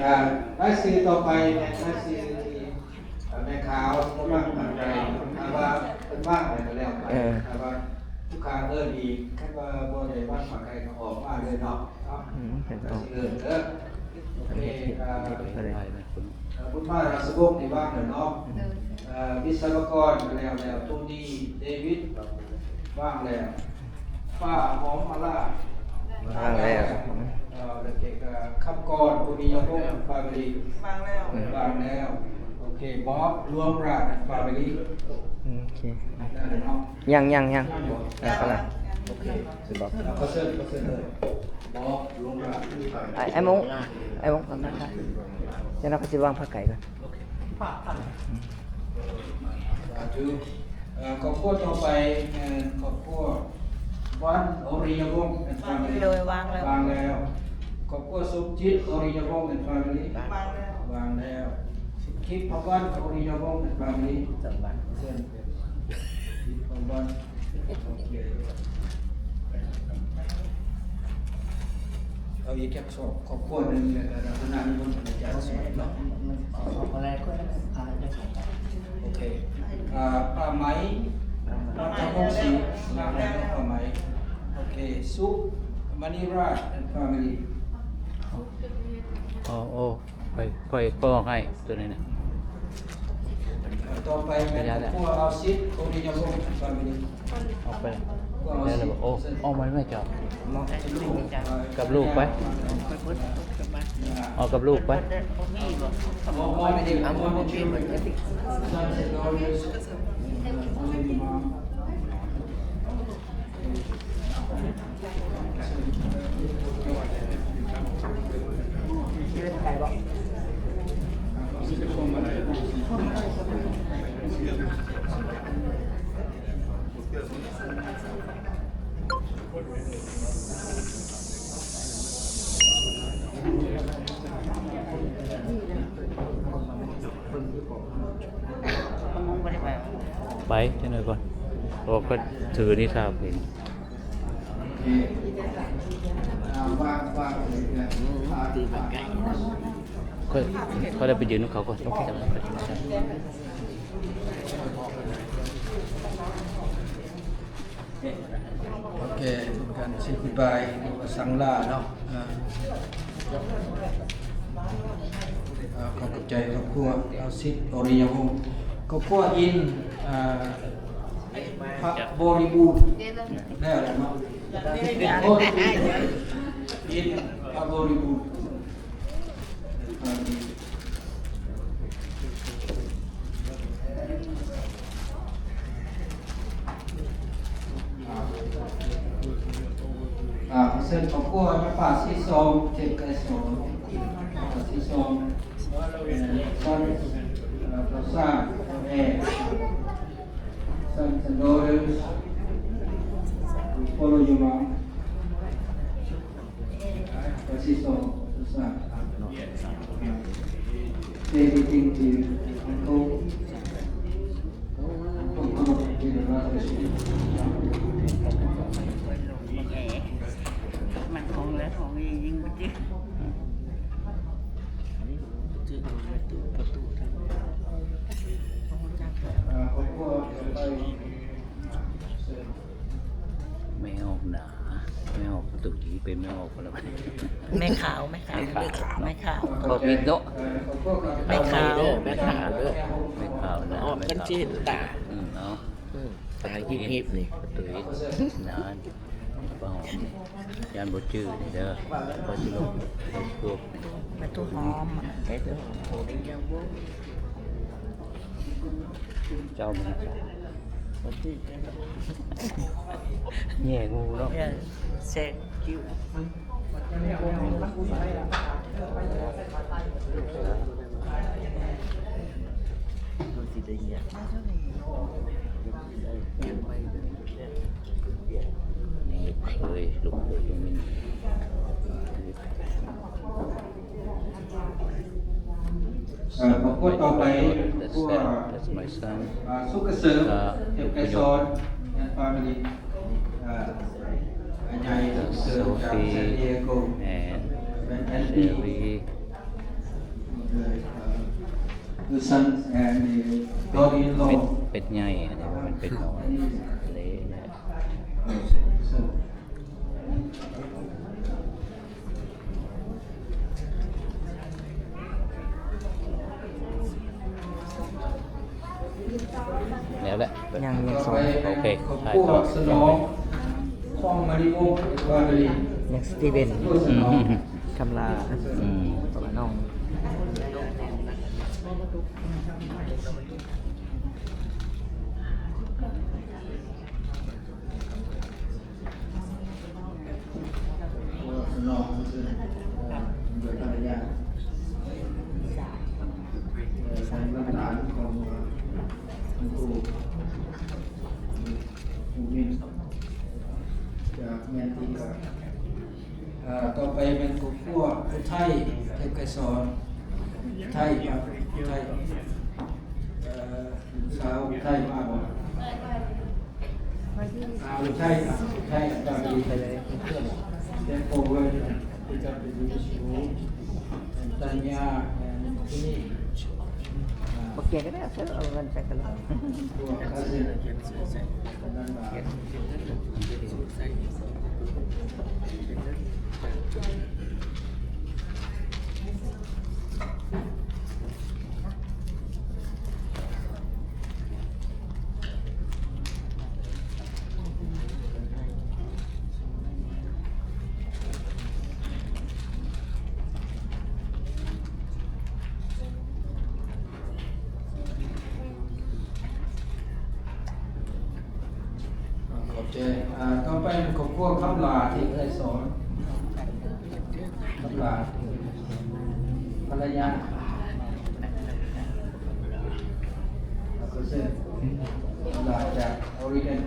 ອ່າ ລາຍຊື່ຕໍ່ໄປແມ່ນລາຍຊື່ທີ່ ແມ່ຂາວກຳລັງຕັ້ງໃຈ ຖ້າວ່າເພິ່ນວ່າງແລ້ວກໍແລ້ວໄປ ເອີ ຖ້າວ່າລູກຄ້າເອີ້ນອີກ ຄັນວ່າບໍ່ໄດ້ວາງຝາກໄກ່ກໍອອກມາເລີຍເນາະ ເນາະ ອືມ ເປັນ ກໍຊິເລີ່ມເດີ ໂອເຄ ອ່າ ບຸນມາລາຊະວົງນີ້ວ່າງແລ້ວເນາະ ເອີ ວິສະວະກອນກໍແລ້ວແລ້ວ ໂທນີ ເດວິດ ວ່າງແລ້ວ ປ້າຫອມມາລາ ວ່າງແລ້ວ ເອີ ແລ້ວກໍຄຳກອນ ໂອລິຍະວົງ ແອນ ຟາມິລີ ວ່າງແລ້ວ ອືມ ວ່າງແລ້ວ ໂອເຄ ບອບ ລວງຣາດ ແອນ ຟາມິລີ ໂອເຄ ຍັງ ຍັງ ຍັງ ຍັງບໍ່ ເອີ ກຳລັງ ໂອເຄ ຂໍເຊີນ ຂໍເຊີນເລີຍ ບອບ ລວງຣາດ ໄອ້ ໄອ້ມົ້ງ ໄອ້ມົ້ງ ແລ້ວເຮົາກໍຊິວາງຝາກໄກ່ກ່ອນ ສາທຸ ເອີ ຄອບຄົວຕໍ່ໄປແມ່ນຄອບຄົວ ວັນ ໂອລິຍະວົງ ແອນ ຟາມິລີ ໂດຍ ວ່າງແລ້ວ ວ່າງແລ້ວ ຄອບຄົວ ສົມຈິດ ໂອລິຍະວົງ ແອນ ຟາມິລີ ວ່າງແລ້ວ ວ່າງແລ້ວ ທິບພະວັນ ໂອລິຍະວົງ ແອນ ຟາມິລີ ເຊີນ ທິບພະວັນ ໂອເຄ ເອົາອີກຈັກສອງຄອບຄົວໜຶ່ງ ແລ້ວກໍລັກສະນະນິມົນອາຈານສອນເນາະ ໂອເຄ ອ່າ ປ້າໄໝ ວັດທະວົງສີ ປ້າໄໝ ໂອເຄ ສຸ ມະນີຣາດ ແອນ ຟາມິລີ ໂອ້ ໂອ້ ຂ້ອຍ ຂ້ອຍປ້ອງໃຫ້ຕົວນີ້ນະ ຕໍ່ໄປແມ່ນຄອບຄົວ ເອົາຊິດ ໂອລິຍະວົງ ແອນ ຟາມິລີ ອອກໄປແລ້ວ ໂອ້ ອອກມາແມ່ເຈົ້າ ກັບລູກໄປ ອອກກັບລູກໄປ ບໍ່ມີບໍ່ ບໍ່ມີ ໄປຈັກໜ້ອຍກ່ອນ ເພາະວ່າຂ້ອຍຖືນີ້ຖ້າເປັນ ຂ້ອຍ ຂ້ອຍໄດ້ໄປຢືນນຳເຂົາກ່ອນ. ໂອເຄ ເປັນການເຊກູດບາຍ ຫຼືວ່າສັ່ງລາເນາະ ເອີ ເອີ ຂໍຂອບໃຈຄອບຄົວ ລາວສິດ ໂອລິຍະວົງ ຄອບຄົວ ອິນ ເອີ ພະບໍລິບູນ ແລ້ວແຫຼະເນາະ ອິນ ພະບໍລິບູນ. ອ່າ ຂໍເຊີນຄອບຄົວ ຍາປາສີສອງ ເຈັດໄກສອນ ຍາປາສີສອງ ເອີ ຊັນ ເອີ ເຈົ້າຊ້າງ ເຈົ້າແອ Sons and daughters, we follow your mom. That's his song. That's not. Say anything to your uncle. Uncle, come up and give a last message. ມັນຂອງແລະຂອງອີ່ຍິງບໍ່ຈິ ປະຕູ ປະຕູທາງ ອ່າ ຄອບຄົວໄປ ແມວໜາ ແມວ ປະຕູ ເປັນແມວອອກແລ້ວ ແມ່ຂາວ ແມ່ຂາວ ແມ່ຂາວ ແມ່ຂາວ ເຂົ້າຜິດເນາະ ແມ່ຂາວ ແມ່ຂາວເດີ ແມ່ຂາວນະ ອອກກັນຊິເຫັນຕາ ອືມ ເອົາ ອືມ ຕາຮີບໆ ນີ້ ປະຕູ ນາ ປ້າຫອມນີ້ ຢ້ານບໍ່ຈື່ນີ້ເດີ ຂ້ອຍຊິລົງເຟສບຸກນີ້ ປະຕູຫອມ ເຈົ້າມັນແຍ່ງູເນາະ ແຊງຄິ້ວ ມັນຊິໄດ້ຫຍັງ ຫຍັງໄປເດີ. ນີ້ເຂີຍ ລູກເຂີຍ ເອີ ຄອບຄົວຕໍ່ໄປ That's ຄອບຄົວ that's my son. ອ່າ ສຸກກະເສີມ ເອກະສອນ ແອນ ຟາມິລີ ອ່າ ອາໃຫຍ່ ສຸກກະເສີມ ຈາກ San Diego and Andy. Son and the daughter-in-law. ເປັດ ເປັດໃຫຍ່ ອັນນີ້ເປັນເປັດນ້ອຍ ເລະ ແລ້ວແຫຼະ ຍັງ ຍັງສອງ ໂອເຄ ຖ່າຍຕໍ່ ສະໜອງ ຂອງມະນີວົງ ແລະ ແຟມິລີ ຍັງສະຕິເວັນ ອືມ ຄຳລາ ອືມ ປະມານນ້ອງ ຈາກແມ່ນທີ່ກະ ເອີ ຕໍ່ໄປແມ່ນຄອບຄົວຜູ້ໄທ ເທບໄກສອນ ໄທ ໄທ ເອີ ສາວໄທມາບໍ່? ອ່າ ໄທ ອ່າ ໄທ ອາຈານດີ Step forward. Pick up the Jewish food. And Tanya and Tini. ບໍ່ແກະກໍໄດ້ ເອົາເອົາເງິນໃສ່ກັນເລີຍ ຂອບໃຈ. ອ່າ ຕໍ່ໄປຄອບຄົວຄຳຫຼ້າທີ່ເອື້ອຍສອນ ຄຳຫຼ້າ ພັນລະຍາ ແລ້ວກໍເຊີນ ຄຳຫຼ້າຈາກອອຣິແກນ.